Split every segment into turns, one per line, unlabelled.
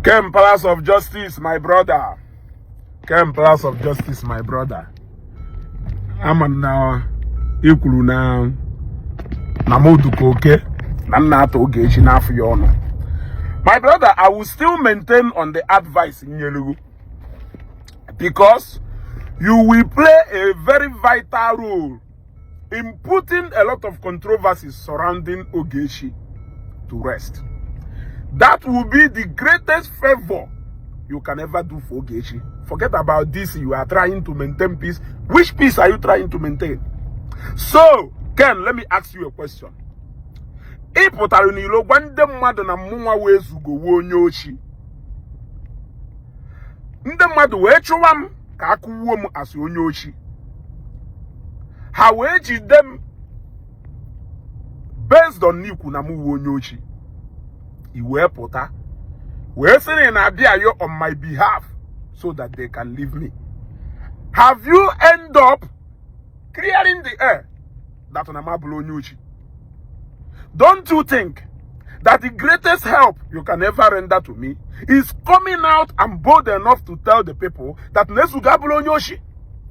Ken Palace of Justice, my brother. Ken Palace of Justice, my brother. I'm now equal now. Namoduko, okay? Ogechi na for your honor. My brother, I will still maintain on the advice in Yelugu because you will play a very vital role in putting a lot of controversies surrounding Ogechi to rest. That will be the greatest favor you can ever do for Ogechi. Forget about this. You are trying to maintain peace. Which peace are you trying to maintain? So, Ken, let me ask you a question. Ịpụtara n'ilo gwa ndị mmadụ na mmụnwa wee zugowe onye ochi. Ndị mmadụ wee chụwa m ka akụwuo m asị onye ochi. Ha wee jide m based on n'ikwu na mụ onye ochi. I wee pụta wee sị na abịa yo on my behalf so that they can leave me. Have you end up clearing the air that na mabụlụ onye ochi? Don't you think that the greatest help you can ever render to me is coming out and bold enough to tell the people that Nesugabulu Onyoshi?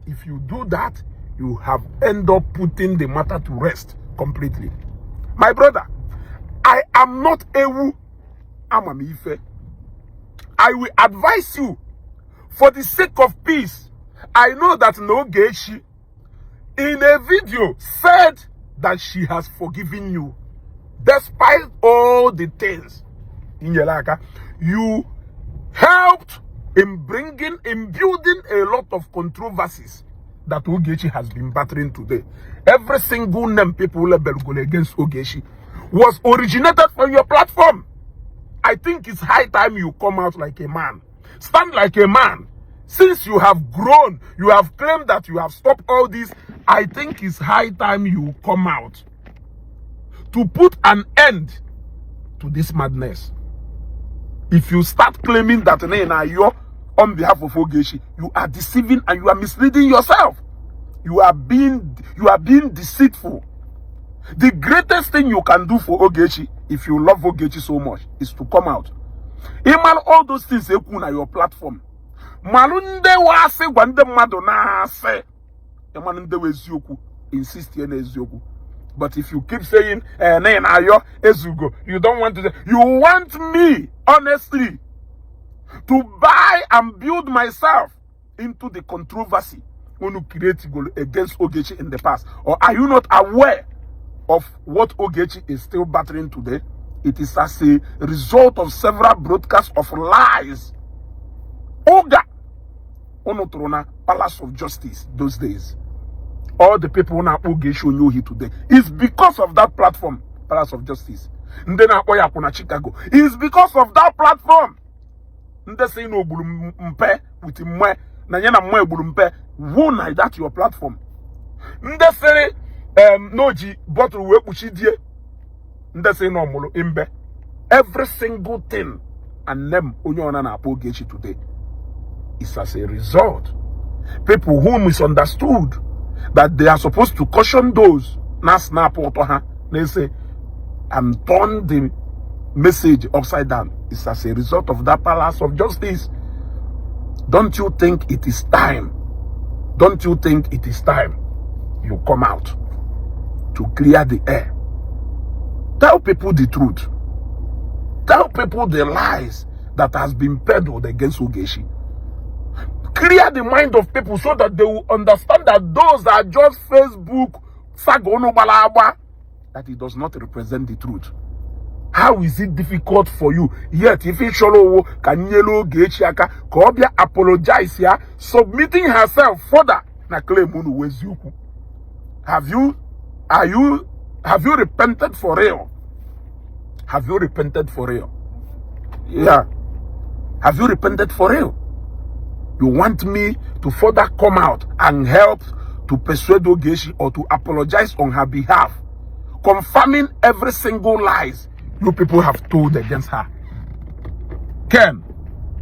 If you do that, you have end up putting the matter to rest completely. My brother, I am not Ewu Amamife. I will advise you for the sake of peace. I know that Ogechi in a video said that she has forgiven you. Despite all the things in your life, you helped in building a lot of controversies that Ogechi has been battering today. Every single name people label against Ogechi was originated from your platform. I think it's high time you come out like a man. Stand like a man. Since you have grown, you have claimed that you have stopped all this. I think it's high time you come out to put an end to this madness. If you start claiming that you're on behalf of Ogechi, you are deceiving and you are misleading yourself. You are being deceitful. The greatest thing you can do for Ogechi, if you love Ogechi so much, is to come out. Even all those things you put on your platform. Malunde wa se gwande mado na se. Emanunde we ezioku. Insist ye na ezioku. But if you keep saying, you don't want to say, you want me, honestly, to buy and build myself into the controversy when you create against Ogechi in the past. Or are you not aware of what Ogechi is still battling today? It is as a result of several broadcasts of lies. Oga, Onotrona, Palace of Justice, those days. All the people who are Ogechi know here today. It's because of that platform, Palace of Justice. And then Chicago. It's because of that platform. Nde say no bulumpe with mwe na nyana mwe bulumpe. Who na that your platform? Nde say noji bottle we pushidie. Nde say no molo imbe. Every single thing and them onyona na Ogechi today is as a result. People who misunderstood that they are supposed to caution those na snap auto they say and turn the message upside down. It's as a result of that Palace of Justice. Don't you think it is time? Don't you think it is time you come out to clear the air? Tell people the truth. Tell people the lies that has been peddled against Ogechi. Clear the mind of people so that they will understand that those are just Facebook sagono balaba, that it does not represent the truth. How is it difficult for you? Yet if it show can yellow Ogechi Kobia apologize here, submitting herself further na claim unu wezuku. Have you repented for real? Have you repented for real? Yeah. Have you repented for real? You want me to further come out and help to persuade Ogechi or to apologize on her behalf, confirming every single lies you people have told against her? Ken,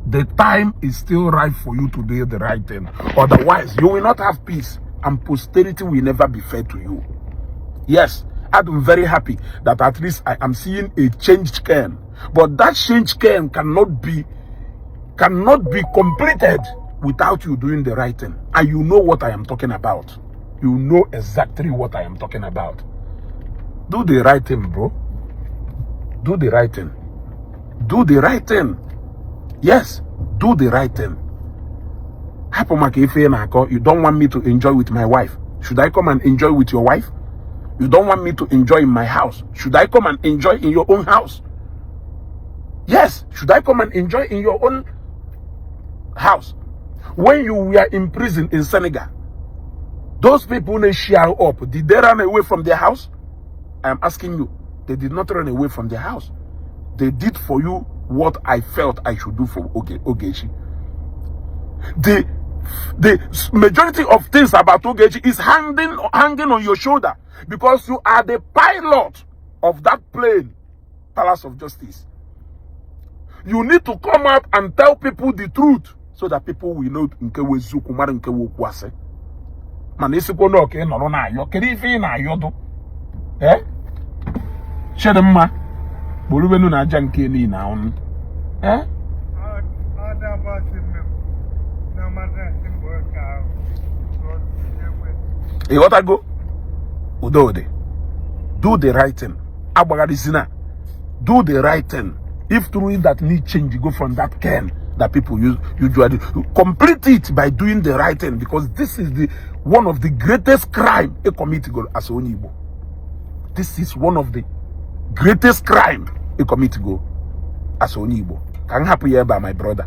the time is still right for you to do the right thing. Otherwise, you will not have peace and posterity will never be fair to you. Yes, I'm very happy that at least I am seeing a changed Ken. But that changed Ken cannot be cannot be completed without you doing the right thing. And you know what I am talking about. You know exactly what I am talking about. Do the right thing, bro. Do the right thing. Do the right thing. Yes, do the right thing. You don't want me to enjoy with my wife. Should I come and enjoy with your wife? You don't want me to enjoy in my house. Should I come and enjoy in your own house? Yes, should I come and enjoy in your own house? When you were in prison in Senegal, those people they share up. Did they run away from their house? I am asking you. They did not run away from their house. They did for you what I felt I should do for Ogechi. The majority of things about Ogechi is hanging on your shoulder because you are the pilot of that plane, Palace of Justice. You need to come out and tell people the truth so that people will know nke wezuku mara nke wokwase. Man isikwo no ke noro na ayo kiri ife na ayo do. Chedemma borubenu na aja nke ni na onu. You got to go. Udode. Do the right thing. Abagarizina. Do the right thing. If truly that need change, you go from that can that people usually complete it by doing the right thing, because this is the one of the greatest crime a committee go as Onibo. This is one of the greatest crime a committee go as Onibo. Can happen here by my brother.